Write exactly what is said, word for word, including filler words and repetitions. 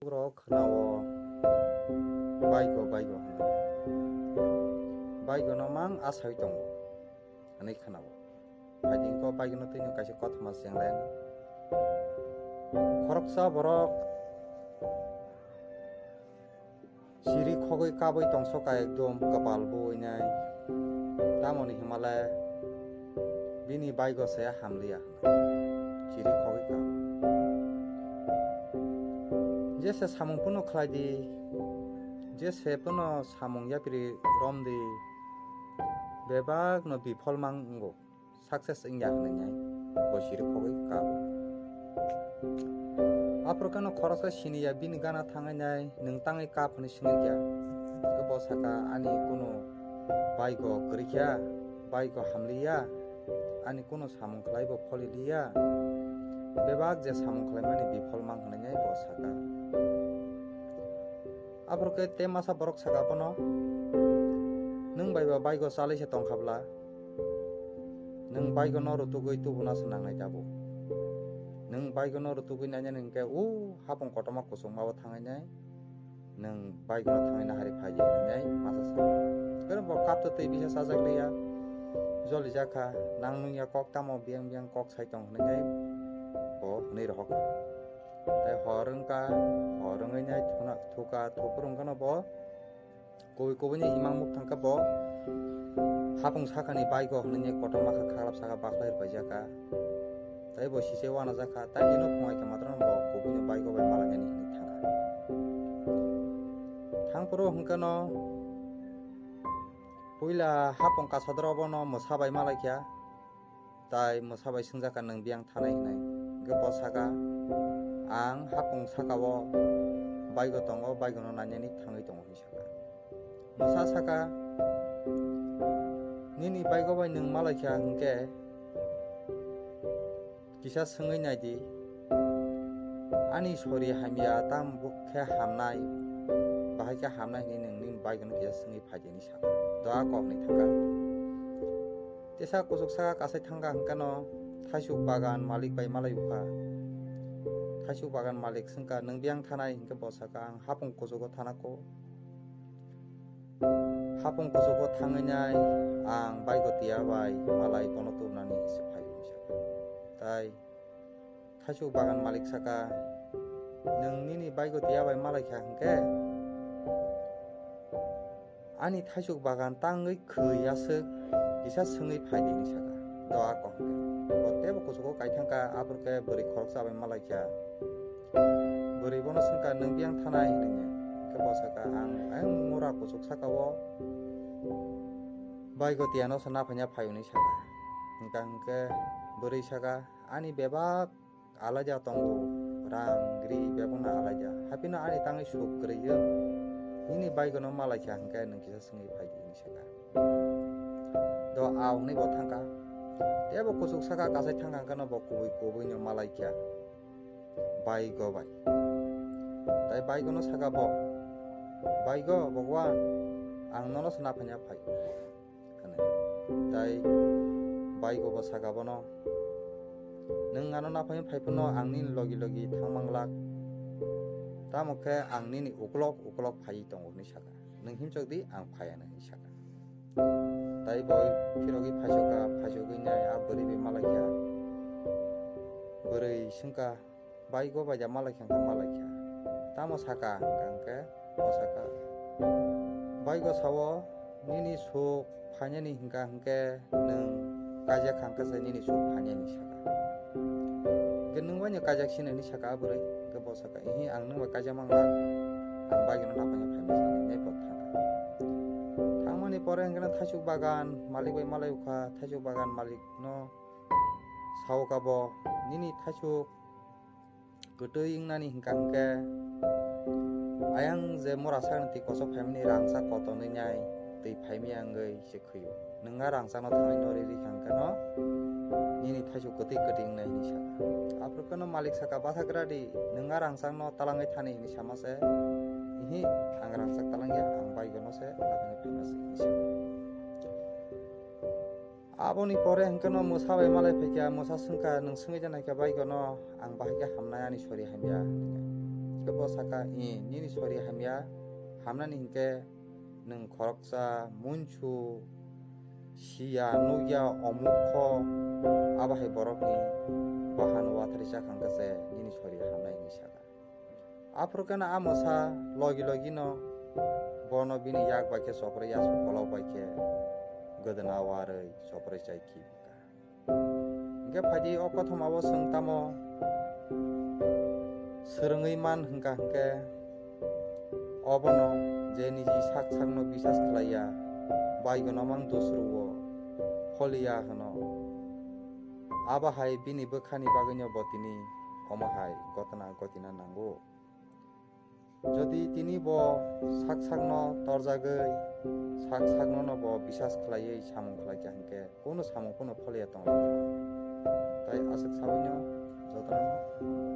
Rok khwnao, "Baigo, baigo," hwnwi. Baigono mang asai tongo, hwnwi khwnao. Phaidi wngkha baigono twino kaisa kothoma chenglen. Khoroksa borok siri khogwi kabwi tongsoka ekdom kwpal buinai. Tamoni hwnmale bini baigo se hamliya. Chiri khogwi ka. Jese samung phano khlai di, jese phano samung yapri rom di, bebak no biphol mang wngo, success wngya hwnwi nai bo chiri khogwi ka. Aphuru khe no khoroksa siniya bini gana thangwi nai, "Nwng tangwi kap?" hwnwi swngwi kha. Khe bo saka, "Ani kunu baigo kwrwi kha, baigo hamliya, ani kunu samung khlai bo pholi liya, bebak je samung khlaimani biphol mang," hwnwi nai bo saka. Aphuru khe tei masa borok saka bono, "Nwng bai ba baigo chalwi se tongkha bla? Nwng baigo no rutugwi tubuna se nangnai tabuk. Nwng baigo no rutugwi nainani hwnkhe o hapung kotorma kuchukma o thangwi nai." Nwng bike no thangwi nahari phai di, hinwi masa sa. Kwrwng bo kap to twi bisa chajak liya, joli jakha, nang nung ya kok tamo biyang biyang kok sai tong hinwi bo hinwi rohor kha. Tai hor wngkha, hor wngwi nai thuna, thuka, thuphuru wngkha no bo kubui kubui ni imang muk thangkha bo hapung sakani bike o hinwi kotorma kha khaklap saka baklai rwpai jakha. Tai bo sise uanajak kha, tai nino phungai khe matwrwngno bo kubui no bike o bai malainani hinwi thangkha. Thangphuru hwnkhe no puila hapung kasadra bono mwsa bai malaikha, tai mwsa bai swngjakha, "Nwng biyang thanai?" hinwi. Hwnkhe bo sakha, "Ang hapung sakao bike o tongo, bike no nainani thangwi tongo," hinwi sakha. Mwsa sakha, "Nini bike o bai nwng malaikha hwnkhe kisa swngwi naidi, ani sori hamya tam khe hamnai, bahai khe hamnai hinwi nwng nini bike no kisa swngwi phaidi," hinwi sakha. Doa kok hinwi thangkha. Tesa kuchuk saka kasai thangkha hwnkhe no thaisuk bagan malik bai malai ukha. Thaisuk bagan malik swngkha, "Nwng biyang thanai?" Hwnkhe bo sakha, "Ang hapung kuchugo thanako." Hapung kuchugo thangwi nai ang bike o tiya bai malai bono tubunani se phai hinwi sakha. Tai thaisuk bagan malik sakha, "Nwng nini bike o tiya bai malaikha hwnkhe ani thaisuk bagan tangwi khwi aswk kisa swngwi phaidi," hinwi sakha. Doa kok hwnkhe bo teibo kuchugo kai thangkha, aphuru khe bwrwi khoroksa bai malaikha. Bwrwi bono swngkha, "Nwng biyang thanai?" hinwi. Hwnkhe bo sakha, "Ang ayang mura kuchuk sakao bike o tiyano se naphaina phai," hinwi sakha. Hwnkha hwnkhe bwrwi sakha, "Ani bebak alaida tongo, rang ri bebakno alaida. Haphino ani tangwi suk kwrwi wng, nini bike no malaikha hwnkhe nwng kisa swngwi phaidi," hinwi sakha. Do a hwnwi bo thangkha. Teibo kuchuk saka kasai thangkha hwnkhe no bo kubui kubui no malaikha. Bike o bai. Tai bike o no saka bo, "Bike o, Bhagwan, ang nono se naphaina phai," hwnwi. Tai bike o bo saka bono, "Nwng ano naphaina phai phano ang nini logi logi thang manglak. Tamo khe ang nini uklok uklok phaiwi tongo," hinwi sakha. "Nwng himchok di, ang phaiya," hinwi sakha. Tai bo phirogwi phaisokha, phaisogwi nai a bwrwi bai malaikha. Bwrwi swngkha, "Bike o bai da malaikha hwnkhe malaikha. Tamo saka?" hwnkha hwnkhe bo sakha, "Bike o sao nini suk phainani hwnkha hwnkhe nwng kaijak kha hwnkhe se nini suk phainani," sakha. Hwnkhe, "Nwng bai no kaijak sino?" hinwi sakha a bwrwi. Hwnkhe bo sakha, "Ihi, ang nwng bai kaijak manglak, ang bike no naphaina phaima se," hinwi bo thangkha. Thangmani pore hwnkhe no thaisuk bagan malik bai malai ukha, thaisuk bagan malik no sao kha bo, "Nini thaisuk kwtwi wngnani hwnkha hwnkhe ayang je mura sakni twi kochok phaimani rangchak kotornwi nai twi phaimaya wngwi se khwio. Nwng a rangchakno thangwi norwi rikha hwnkhe no nini thaisuk kwtwi kwtwi wngnai," hinwi sakha. Aphuru khe no malik sakha, "Basagra di, nwng a rangchakno talangwi thani," hinwi sama se, "Ihi, ang rangchak talangya, ang bike no se naphaina phaima se," hinwi sakha. Aboni pore hwnkhe no mwsa bai malai phaikha, mwsa swngkha, "Nwng swngwi da naikha bike no, ang bahai khe hamnai, ani sori hamya," hinwi. Bo saka, "I, nini sori hamya, hamnani hinkhe nwng khoroksa, munsu, siya, nukya, omukho, abo hai borokni bahan watharwi chakha hwnkhe se nini sori hamnai," hinwi saka. Aphuru khe no a mwsa logi logi no bono bini yak bai khe choprai, aswk kolok bai khe gwdana warwi choprai chai khibi kha. Hinkhe phaidi o kothoma o chwng tamo swrwngwi man hwnkha hinkhe obono je niji sak sakno bisas khlaiya, baigono mang dusruo pholiya hwno. Abo hai bini bwkhani bagwino bo tini omo hai gotna gotina nango. Jodi tini bo sak sakno torjagwi, sak sakno no bo bisas khlaiwi samung khlaikha hinkhe, kunu samung phano pholiya tongla. Tai aswk sabaino jotono